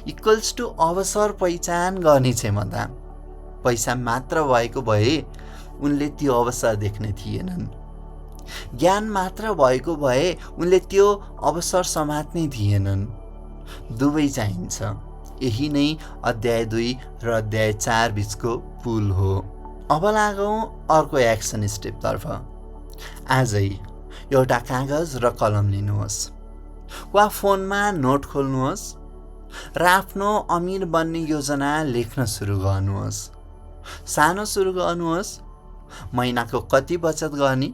इक्वल्स टु अवसर पहिचान गर्ने क्षमता। पैसा मात्र भएको भए उनले त्यो अवसर देख्ने थिएनन्। ज्ञान मात्र भएको भए उनले त्यो अवसर समात्ने थिएनन्। दुवै चाहिन्छ। यही नै अध्याय 2 र अध्याय 4 बीचको पुल हो। अब लागौँ अर्को एक्सन स्टेपतर्फ। आजै एउटा कागज र कलम लिनुहोस् वा फोनमा नोट खोल्नुहोस् र आफ्नो अमीर बन्ने योजना लेख्न सुरु गर्नुहोस्। सानो सुरु गर्नुहोस्। महिनाको कति बचत गर्ने,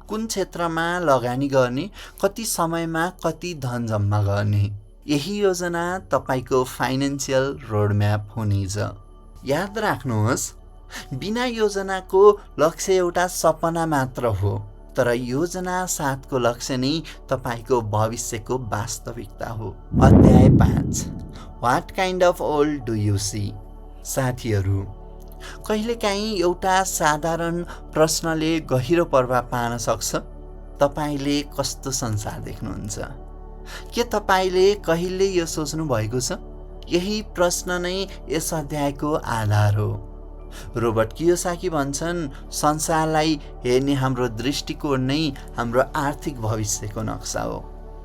कुन क्षेत्रमा लगानी गर्ने, कति समयमा कति धन जम्मा गर्ने। यही योजना तपाईको फाइनेन्सियल रोडम्याप हुनेछ। याद राख्नुहोस्, बिना योजनाको लक्ष्य एउटा सपना मात्र हो, तर योजना साथको लक्ष्य नै तपाईको भविष्यको वास्तविकता हो। अध्याय 5। What kind of world do you see? साथीहरू, कहिलेकाहीँ एउटा साधारण प्रश्नले गहिरो प्रभाव पार्न सक्छ। तपाईले कस्तो संसार देख्नुहुन्छ? के तपाईले कहिले यो सोच्नु भएको छ? यही प्रश्न नै यस अध्यायको आधार हो। रोबर्ट कियोसाकी भन्छन्, संसारलाई हेर्ने हाम्रो दृष्टिकोण नै हाम्रो आर्थिक भविष्यको नक्सा हो।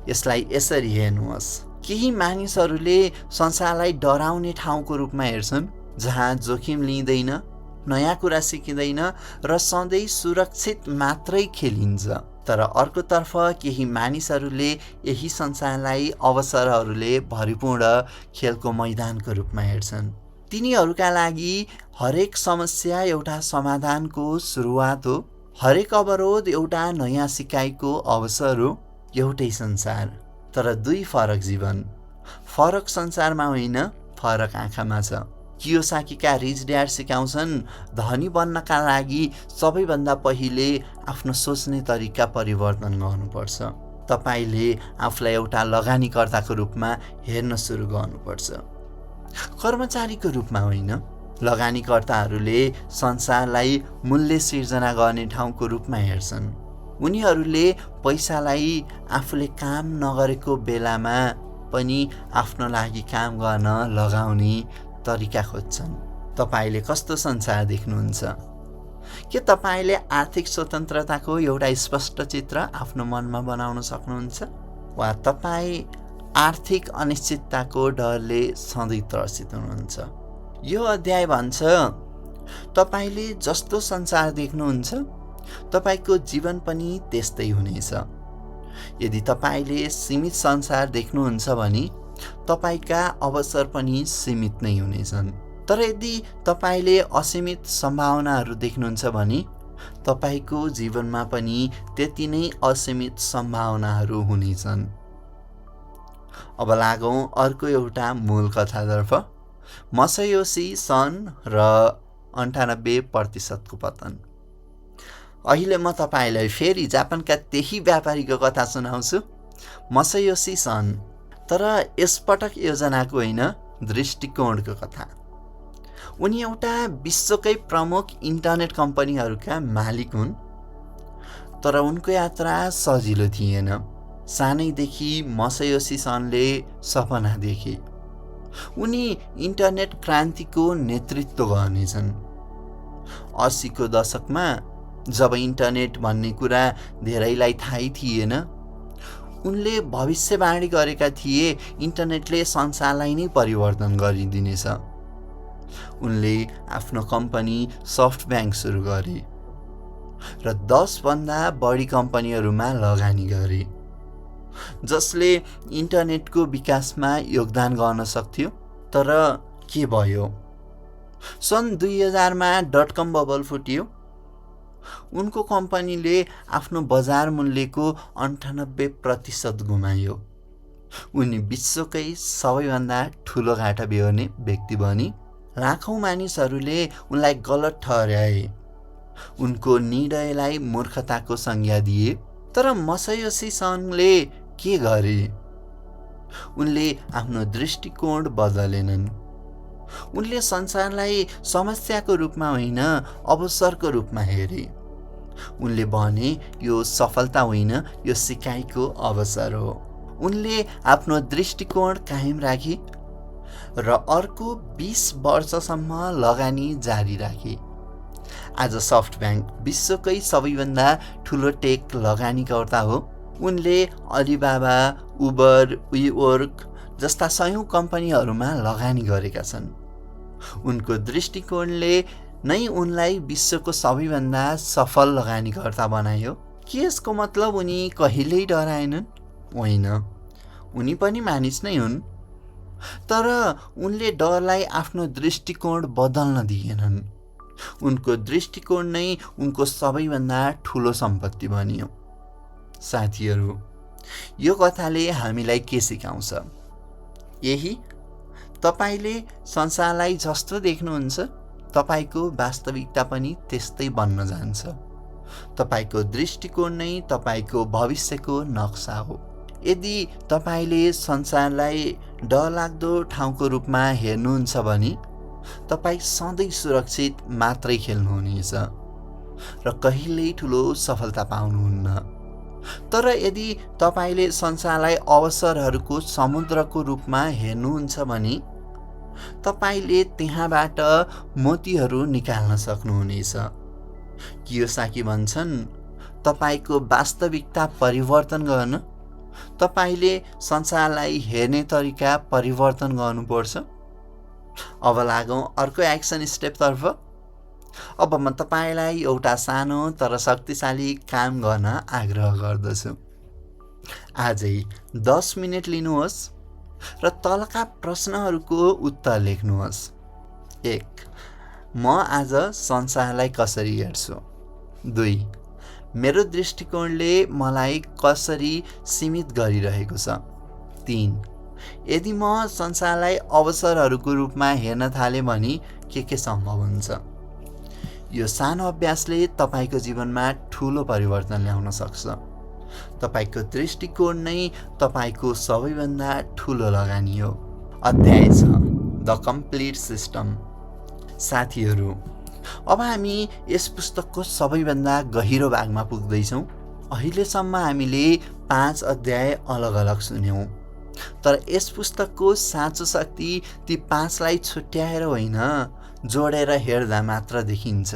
यसलाई यसरी हेर्नुहोस्। केही मानिसहरूले संसारलाई डराउने ठाउँको रूपमा हेर्छन्, जहाँ जोखिम लिँदैन, नयाँ कुरा सिकिँदैन र सधैँ सुरक्षित मात्रै खेलिन्छ। तर अर्कोतर्फ केही मानिसहरूले यही संसारलाई अवसरहरूले भरिपूर्ण खेलको मैदानको रूपमा हेर्छन्। तिनीहरूका लागि हरेक समस्या एउटा समाधानको सुरुवात हो, हरेक अवरोध एउटा नयाँ सिकाइको अवसर हो। एउटै संसार, तर दुई फरक जीवन। फरक संसारमा होइन, फरक आँखामा छ। कियोसाकीका रिच ड्याड सिकाउँछन्, धनी बन्नका लागि सबैभन्दा पहिले आफ्नो सोच्ने तरिका परिवर्तन गर्नुपर्छ। तपाईले आफूलाई एउटा लगानीकर्ताको रूपमा हेर्न सुरु गर्नुपर्छ, कर्मचारीको रूपमा होइन। लगानीकर्ताहरूले संसारलाई मूल्य सिर्जना गर्ने ठाउँको रूपमा हेर्छन्। उनीहरूले पैसालाई आफूले काम नगरेको बेलामा पनि आफ्नो लागि काम गर्न लगाउने तरिका खोज्छन्। तपाईले कस्तो संसार देख्नुहुन्छ? के तपाईले आर्थिक स्वतन्त्रताको एउटा स्पष्ट चित्र आफ्नो मनमा बनाउन सक्नुहुन्छ, वा तपाईँ आर्थिक अनिश्चितताको डरले सधैँ त्रसित हुनुहुन्छ? यो अध्याय भन्छ, तपाईले जस्तो संसार देख्नुहुन्छ तपाईको जीवन पनि त्यस्तै हुनेछ। यदि तपाईले सीमित संसार देख्नुहुन्छ भने तपाईका अवसर पनि सीमित नै हुनेछन्। तर यदि तपाईले असीमित सम्भावनाहरू देख्नुहुन्छ भने तपाईको जीवनमा पनि त्यति नै असीमित सम्भावनाहरू हुनेछन्। अब लागौँ अर्को एउटा मूल कथातर्फ। मसायोसी सन र 98% पतन। अहिले म तपाईलाई फेरि जापानका त्यही व्यापारीको कथा सुनाउँछु, मसायोसी सन। तर यसपटक योजनाको होइन, दृष्टिकोणको कथा। उनी एउटा विश्वकै प्रमुख इन्टरनेट कम्पनीहरूका मालिक हुन्। तर उनको यात्रा सजिलो थिएन। सानैदेखि मसायोसी सनले सपना देखे। उनी इन्टरनेट क्रान्तिको नेतृत्व गर्नेछन्। 80 को दशकमा जब इन्टरनेट भन्ने कुरा धेरैलाई थाहै थिएन, उनले भविष्यवाणी गरेका थिए इन्टरनेटले संसारलाई नै परिवर्तन गरिदिनेछ। उनले आफ्नो कम्पनी सफ्टब्याङ्क सुरु गरे र 10 भन्दा बढी कम्पनीहरूमा लगानी गरे, जसले इन्टरनेटको विकासमा योगदान गर्न सक्थ्यो। तर के भयो? सन् 2000 मा .com बबल फुट्यो। उनको कम्पनीले आफ्नो बजार मूल्यको 98% गुमायो। उनी विश्वकै सबैभन्दा ठुलो घाटा बेहोर्ने व्यक्ति बने। लाखौं मानिसहरूले उनलाई गलत ठहर्याए, उनको निर्णयलाई मूर्खताको संज्ञा दिए। तर मसायोसी सनले के गरे? उनले आफ्नो दृष्टिकोण बदलेनन्। उनले संसारलाई समस्याको रूपमा होइन, अवसरको रूपमा हेरे। उनले भने, यो सफलता होइन, यो सिकाइको अवसर हो। उनले आफ्नो दृष्टिकोण कायम राखे र अर्को 20 वर्षसम्म लगानी जारी राखे। आज सफ्टब्याङ्क विश्वकै सबैभन्दा ठुलो टेक लगानीकर्ता हो। उनले अलिबाबा, उबर, WeWork जस्ता 100औं कम्पनीहरूमा लगानी गरेका छन्। उनको दृष्टिकोणले नै उनलाई विश्वको सबैभन्दा सफल लगानीकर्ता बनायो। के यसको मतलब उनी कहिल्यै डराएनन्? होइन, उनी पनि मानिस नै हुन्। तर उनले डरलाई आफ्नो दृष्टिकोण बदल्न दिएनन्। उनको दृष्टिकोण नै उनको सबैभन्दा ठुलो सम्पत्ति बनियो। साथीहरू, यो कथाले हामीलाई के सिकाउँछ? यही, तपाईले संसारलाई जस्तो देख्नुहुन्छ, तपाईको वास्तविकता पनि त्यस्तै बन्न जान्छ। तपाईको दृष्टिकोण नै तपाईको भविष्यको नक्सा हो। यदि तपाईले संसारलाई डरलाग्दो ठाउँको रूपमा हेर्नुहुन्छ भने तपाईँ सधैँ सुरक्षित मात्रै खेल्नुहुनेछ र कहिल्यै ठुलो सफलता पाउनुहुन्न। तर यदि तपाईले संसारलाई अवसरहरूको समुद्रको रूपमा हेर्नुहुन्छ भने तपाईले त्यहाँबाट मोतीहरू निकाल्न सक्नुहुनेछ। कियोसाकी भन्छन्, तपाईको वास्तविकता परिवर्तन गर्न तपाईले संसारलाई हेर्ने तरिका परिवर्तन गर्नुपर्छ। अब लागौँ अर्को एक्सन स्टेपतर्फ। अब म तपाईलाई एउटा सानो तर शक्तिशाली काम गर्न आग्रह गर्दछु। आजै 10 मिनेट लिनुहोस् र तलका प्रश्नहरूको उत्तर लेख्नुहोस्। 1. म आज संसारलाई कसरी हेर्छु? 2. मेरो दृष्टिकोणले मलाई कसरी सीमित गरिरहेको छ? 3. यदि म संसारलाई अवसरहरूको रूपमा हेर्न थालेँ भने के सम्भव हुन्छ? यो सानो अभ्यासले तपाईको जीवनमा ठुलो परिवर्तन ल्याउन सक्छ। तपाईको दृष्टिकोण नै तपाईको सबैभन्दा ठुलो लगानी हो। अध्याय 6, द कम्प्लिट सिस्टम। साथीहरू, अब हामी यस पुस्तकको सबैभन्दा गहिरो भागमा पुग्दैछौँ। अहिलेसम्म हामीले 5 अध्याय अलग अलग सुन्यौँ। तर यस पुस्तकको साँचो शक्ति ती 5लाई छुट्याएर होइन, जोडेर हेर्दा मात्र देखिन्छ।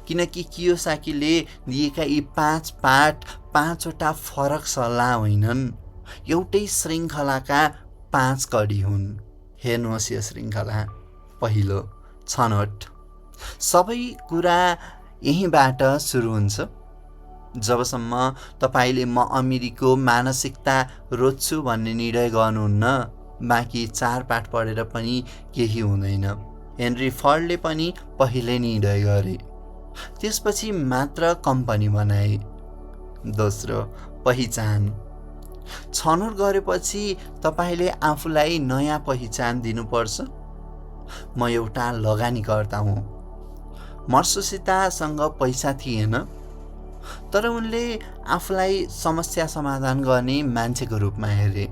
किनकि कियोसाकीले दिएका यी 5 पाठ 5वटा फरक सल्लाह होइनन्, एउटै श्रृङ्खलाका 5 कडी हुन्। हेर्नुहोस् यो श्रृङ्खला। पहिलो, छनौट। सबै कुरा यहीँबाट सुरु हुन्छ। जबसम्म तपाईले म अमेरिको मानसिकता रोज्छु भन्ने निर्णय गर्नुहुन्न, बाँकी 4 पाठ पढेर पनि केही हुँदैन। हेनरी फर्डले पनि पहिले निर्णय गरे, त्यसपछि मात्र कम्पनी बनाए। दोस्रो, पहिचान। छनौट गरेपछि तपाईले आफूलाई नयाँ पहिचान दिनुपर्छ। म एउटा लगानीकर्ता हुँ। मर्सुसितासँग पैसा थिएन, तर उनले आफूलाई समस्या समाधान गर्ने मान्छेको रूपमा हेरे।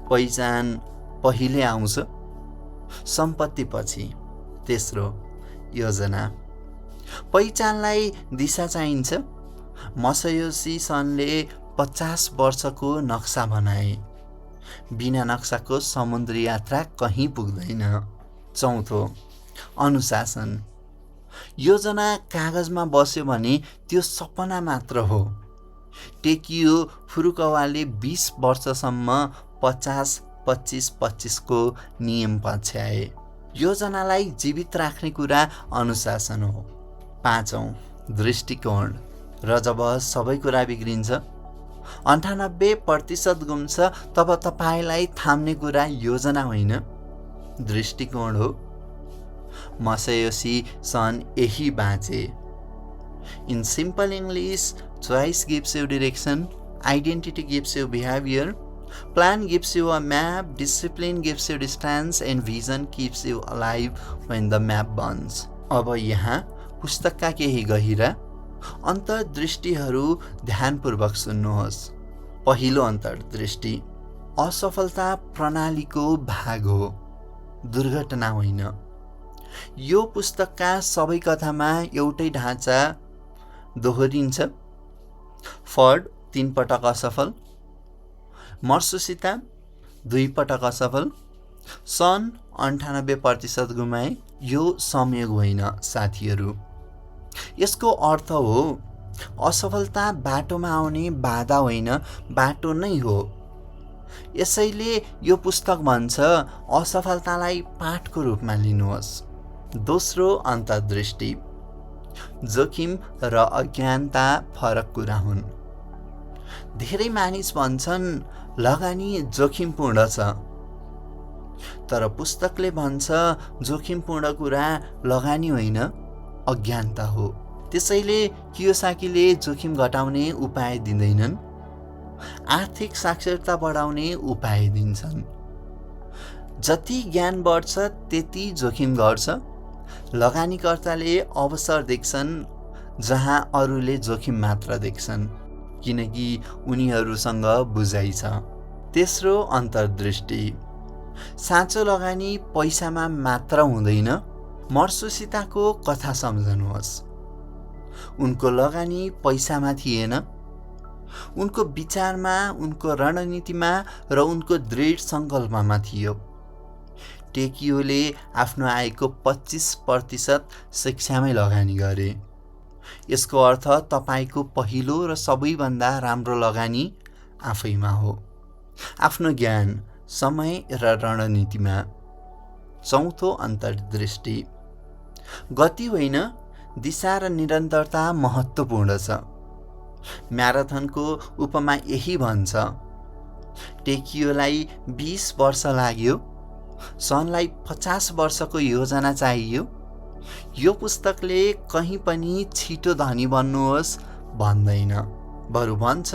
पहिचान पहिले आउँछ, सम्पत्ति पछि। तेस्रो, योजना। पहिचानलाई दिशा चाहिन्छ। मसायोसी सनले 50 वर्षको नक्सा बनाए। बिना नक्साको समुद्री यात्रा कहीँ पुग्दैन। चौथो, अनुशासन। योजना कागजमा बस्यो भने त्यो सपना मात्र हो। टेकियो फुरुकावाले 20 वर्षसम्म 50-25-25 को नियम पछ्याए। योजनालाई जीवित राख्ने कुरा अनुशासन हो। 5औं, दृष्टिकोण। र जब सबै कुरा बिग्रिन्छ, 98% गुम्छ, तब तपाईलाई थाम्ने कुरा योजना होइन, दृष्टिकोण हो। मसायोसी सन यही बाँचे। In simple English, choice gives you direction, identity gives you behavior, plan gives you a map, discipline gives you distance, and vision keeps you alive when the map burns. अब यहाँ पुस्तकका केही गहिरा अन्तर्दृष्टिहरू ध्यानपूर्वक सुन्नुहोस्। पहिलो अन्तर्दृष्टि, असफलता प्रणालीको भाग हो, दुर्घटना होइन। यो पुस्तकका सबै कथामा एउटै ढाँचा दोहोरिन्छ। फर्ड 3 पटक असफल, मर्सुसिता 2 पटक असफल, सन् 98% गुमाए। यो संयोग होइन साथीहरू। यसको अर्थ हो असफलता बाटोमा आउने बाधा होइन, बाटो नै हो। यसैले यो पुस्तक भन्छ असफलतालाई पाठको रूपमा लिनुहोस्। दोस्रो अन्तर्दृष्टि। जोखिम र अज्ञानता फरक कुरा हुन्। धेरै मानिस भन्छन् लगानी जोखिमपूर्ण छ, तर पुस्तकले भन्छ जोखिमपूर्ण कुरा लगानी होइन, अज्ञानता हो। त्यसैले कियोसाकीले जोखिम घटाउने उपाय दिँदैनन्, आर्थिक साक्षरता बढाउने उपाय दिन्छन्। जति ज्ञान बढ्छ त्यति जोखिम घट्छ। लगानीकर्ताले अवसर देख्छन् जहाँ अरूले जोखिम मात्र देख्छन्, किनकि उनीहरूसँग बुझाइ छ। तेस्रो अन्तर्दृष्टि। साँचो लगानी पैसामा मात्र हुँदैन। मर्सुसीताको कथा सम्झनुहोस्। उनको लगानी पैसामा थिएन, उनको विचारमा, उनको रणनीतिमा र उनको दृढ सङ्कल्पमा थियो। टेकियोले आफ्नो आयको 25% शिक्षामै लगानी गरे। यसको अर्थ तपाईको पहिलो र सबैभन्दा राम्रो लगानी आफैमा हो, आफ्नो ज्ञान, समय र रणनीतिमा। चौथो अन्तर्दृष्टि। गति होइन, दिशा र निरन्तरता महत्त्वपूर्ण छ। म्याराथनको उपमा यही भन्छ। टेकियोलाई 20 वर्ष लाग्यो, सनलाई 50 वर्षको योजना चाहियो। यो पुस्तकले कहीँ पनि छिटो धनी बन्नुहोस् भन्दैन, बरु भन्छ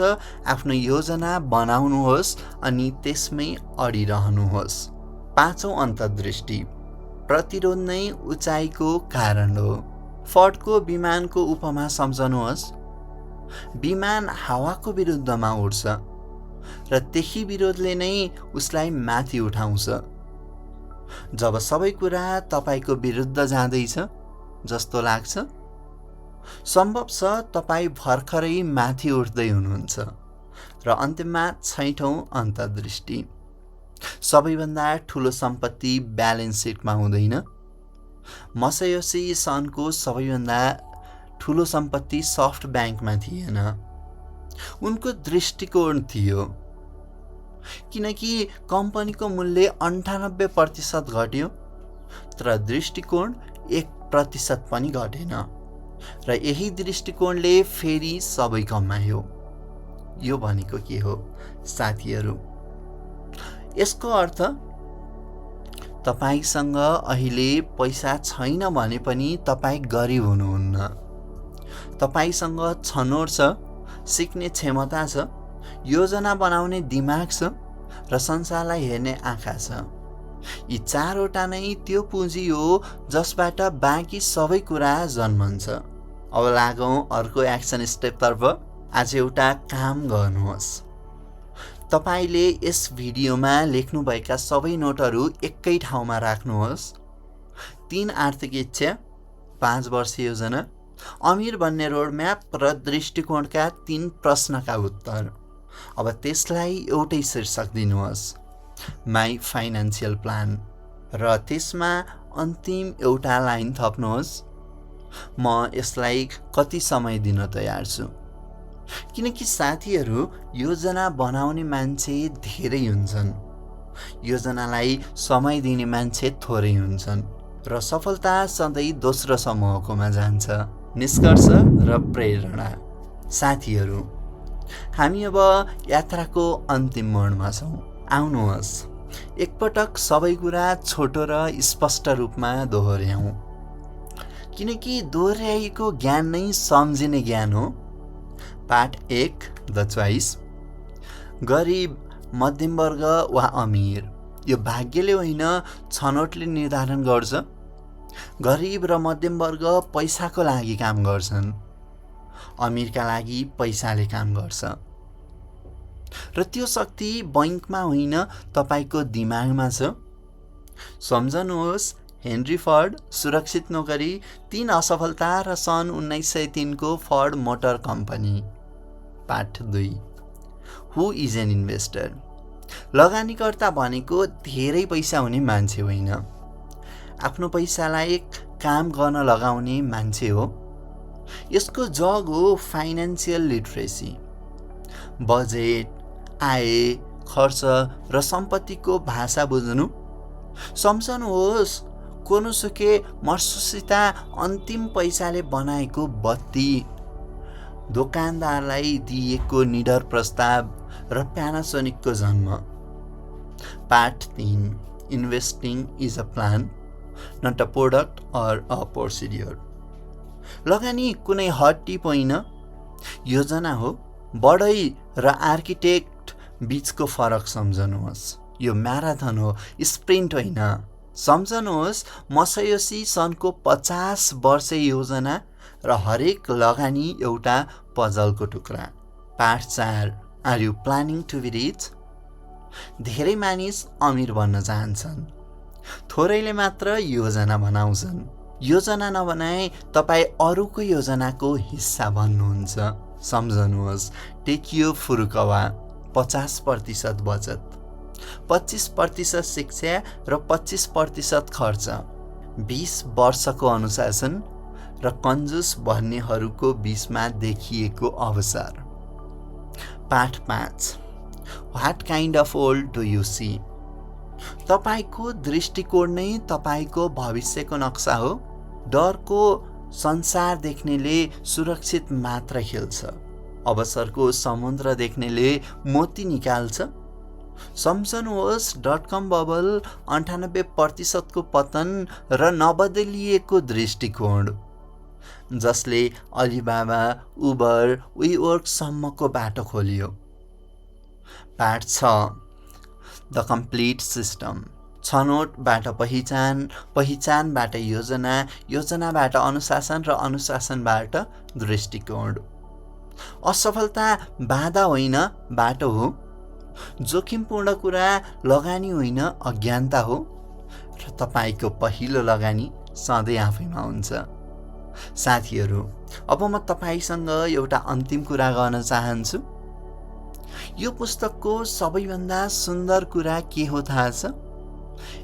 आफ्नो योजना बनाउनुहोस् अनि त्यसमै अडिरहनुहोस्। पाँचौं अन्तर्दृष्टि। प्रतिरोध नै उचाइको कारण हो। फोर्डको विमानको उपमा सम्झनुहोस्। विमान हावाको विरुद्धमा उड्छ र त्यही विरोधले नै उसलाई माथि उठाउँछ। जब सबै कुरा तपाईको विरुद्ध जाँदैछ जस्तो लाग्छ, सम्भव छ तपाईँ भर्खरै माथि उठ्दै हुनुहुन्छ। र अन्त्यमा 6औं अन्तर्दृष्टि। सबैभन्दा ठुलो सम्पत्ति ब्यालेन्स सिटमा हुँदैन। मसायोसी सनको सबैभन्दा ठुलो सम्पत्ति सफ्ट ब्याङ्कमा थिएन, उनको दृष्टिकोण थियो। किनकि कम्पनीको मूल्य 98% घट्यो, तर दृष्टिकोण 1% पनि घटेन। र यही दृष्टिकोणले फेरि सबै कमायो। यो भनेको के हो साथीहरू? यसको अर्थ तपाईसँग अहिले पैसा छैन भने पनि तपाईँ गरिब हुनुहुन्न। तपाईसँग छनोट छ, सिक्ने क्षमता छ, योजना बनाउने दिमाग छ र संसारलाई हेर्ने आँखा छ। यी चारवटा नै त्यो पुँजी हो जसबाट बाँकी सबै कुरा जन्मन्छ। अब लागौँ अर्को एक्सन स्टेपतर्फ। आज एउटा काम गर्नुहोस्। तपाईले यस भिडियोमा लेख्नुभएका सबै नोटहरू एकै ठाउँमा राख्नुहोस्। 3 आर्थिक इच्छा, 5 वर्ष योजना, अमीर बन्ने रोडम्याप र दृष्टिकोणका 3 प्रश्नका उत्तर। अब त्यसलाई एउटै शीर्षक दिनुहोस्, माई फाइनान्सियल प्लान, र त्यसमा अन्तिम एउटा लाइन थप्नुहोस्, म यसलाई कति समय दिन तयार छु। किनकि साथीहरू, योजना बनाउने मान्छे धेरै हुन्छन्, योजनालाई समय दिने मान्छे थोरै हुन्छन्, र सफलता सधैँ दोस्रो समूहकोमा जान्छ। निष्कर्ष र प्रेरणा। साथीहरू, हामी अब यात्राको अन्तिम मोडमा छौँ। आउनुहोस् एकपटक सबै कुरा छोटो र स्पष्ट रूपमा दोहोर्याउँ, किनकि दोहोर्याइएको ज्ञान नै सम्झिने ज्ञान हो। पाठ 1, द चोइस। गरिब, मध्यमवर्ग वा अमीर, यो भाग्यले होइन छनोटले निर्धारण गर्छ। गरिब र मध्यमवर्ग पैसाको लागि काम गर्छन्, अमीरका लागि पैसाले काम गर्छ। र त्यो शक्ति बैंकमा होइन तपाईको दिमागमा छ। सम्झनुहोस्, हेनरी फोर्ड, सुरक्षित नोकरी, 3 असफलता र सन् 1903 को फोर्ड मोटर कम्पनी। पाठ 2, हु इज एन इन्भेस्टर। लगानीकर्ता भनेको धेरै पैसा हुने मान्छे होइन, आफ्नो पैसालाई काम गर्न लगाउने मान्छे हो। यसको जग हो फाइनेन्सियल लिटरेसी। बजेट, आय, खर्च र सम्पत्तिको भाषा बुझ्नु। सम्झनुहोस्, कोनोसुके मर्सुसिता अन्तिम पैसाले बनाएको बत्ती, दोकानदारलाई दिएको निडर प्रस्ताव र प्यानासोनिकको जन्म। Part 3, investing is a plan, not a product or a procedure. लगानी कुनै हट टिप होइन, योजना हो। बढाई र आर्किटेक्ट बीचको फरक सम्झनुहोस्। यो म्याराथन हो, स्प्रिन्ट होइन। सम्झनुहोस्, मसायोसी सनको 50 वर्ष योजना र हरेक लगानी एउटा पजलको टुक्रा। Part 4, are you planning to be rich? धेरै मानिस अमीर बन्न चाहन्छन्, थोरैले मात्र योजना बनाउँछन्। योजना नबनाए तपाईँ अरूको योजनाको हिस्सा बन्नुहुन्छ। सम्झनुहोस्, टेकियो फुरुकावा, 50% बचत, 25% शिक्षा र 25% खर्च, 20 वर्षको अनुशासन र कन्जुस भन्नेहरूको बीचमा देखिएको अवसर। Part 5, what kind of world do you see? तपाईको दृष्टिकोण नै तपाईको भविष्यको नक्सा हो। डरको संसार देख्नेले सुरक्षित मात्र खेल्छ, अवसरको समुद्र देख्नेले मोती निकाल्छ। सम्झनुहोस्, .com बबल, 98% को पतन र नबदलिएको दृष्टिकोण, जसले अलिबाबा, उबर, WeWork बाटो खोलियो। Part 6, the complete system. छनोटबाट पहिचान, पहिचानबाट योजना, योजनाबाट अनुशासन र अनुशासनबाट दृष्टिकोण। असफलता बाधा होइन, बाटो हो। जोखिमपूर्ण कुरा लगानी होइन, अज्ञानता हो। र तपाईँको पहिलो लगानी सधैँ आफैमा हुन्छ। साथीहरू, अब म तपाईँसँग एउटा अन्तिम कुरा गर्न चाहन्छु। यो पुस्तकको सबैभन्दा सुन्दर कुरा के हो थाहा छ?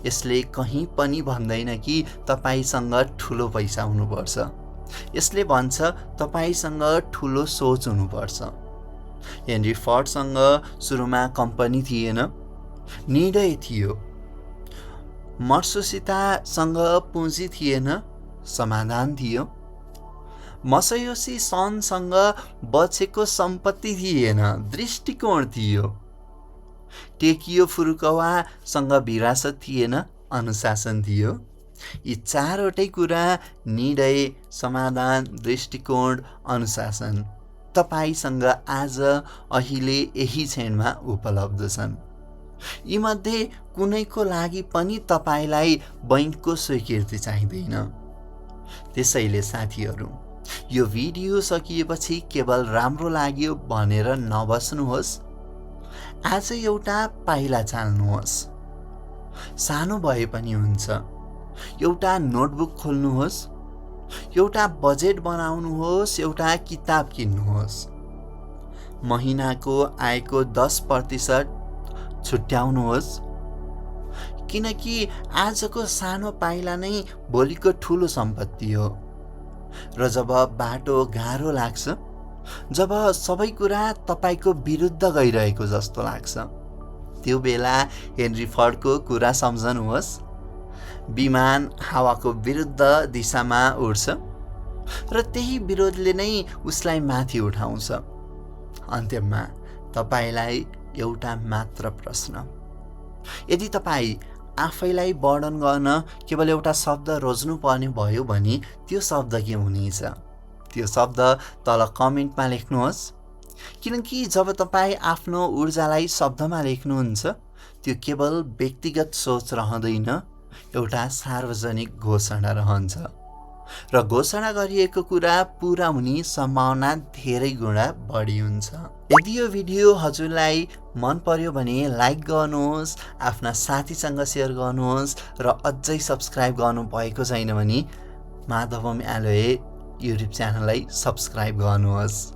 यसले कहीँ पनि भन्दैन कि तपाईँसँग ठुलो पैसा हुनुपर्छ। यसले भन्छ तपाईँसँग ठुलो सोच हुनुपर्छ। हेनरी फोर्डसँग सुरुमा कम्पनी थिएन, निर्णय थियो। मर्सुसितासँग पुँजी थिएन, समाधान थियो। मसायोसी सनसँग बचेको सम्पत्ति थिएन, दृष्टिकोण थियो। टेकियो फुरुकावासँग विरासत थिएन, अनुशासन थियो। यी चारवटै कुरा, निर्णय, समाधान, दृष्टिकोण, अनुशासन, तपाईँसँग आज, अहिले, यही क्षणमा उपलब्ध छन्। यीमध्ये कुनैको लागि पनि तपाईँलाई बैंकको स्वीकृति चाहिँदैन। त्यसैले साथीहरू, यो भिडियो सकिएपछि केवल राम्रो लाग्यो भनेर नबस्नुहोस्। आज एउटा पाइला चाल्नुहोस्। सानो भए पनि हुन्छ। एउटा नोटबुक खोल्नुहोस्, एउटा बजेट बनाउनुहोस्, एउटा किताब किन्नुहोस्। महिनाको आयको 10% छुट्याउनुहोस्, किनकि आजको सानो पाइला नै भोलिको ठुलो सम्पत्ति हो। र जब बाटो गाह्रो लाग्छ, जब सबै कुरा तपाईको विरुद्ध गइरहेको जस्तो लाग्छ, त्यो बेला हेनरी फोर्डको कुरा सम्झनुहोस्। विमान हावाको विरुद्ध दिशामा उड्छ र त्यही विरोधले नै उसलाई माथि उठाउँछ। अन्त्यमा तपाईलाई एउटा मात्र प्रश्न, यदि तपाईँ आफैलाई वर्णन गर्न केवल एउटा शब्द रोज्नु पर्ने भयो भने त्यो शब्द के हुनेछ? त्यो शब्द तल कमेन्टमा लेख्नुहोस्, किनकि जब तपाईँ आफ्नो ऊर्जालाई शब्दमा लेख्नुहुन्छ, त्यो केवल व्यक्तिगत सोच रहँदैन, एउटा सार्वजनिक घोषणा रहन्छ। र घोषणा गरिएको कुरा पूरा हुने सम्भावना धेरै गुणा बढी हुन्छ। यदि यो भिडियो हजुरलाई मन पर्यो भने लाइक गर्नुहोस्, आफ्ना साथीसँग सेयर गर्नुहोस् र अझै सब्स्क्राइब गर्नु भएको छैन भने माधवम एलोए युट्युब च्यानललाई सब्स्क्राइब गर्नुहोस्।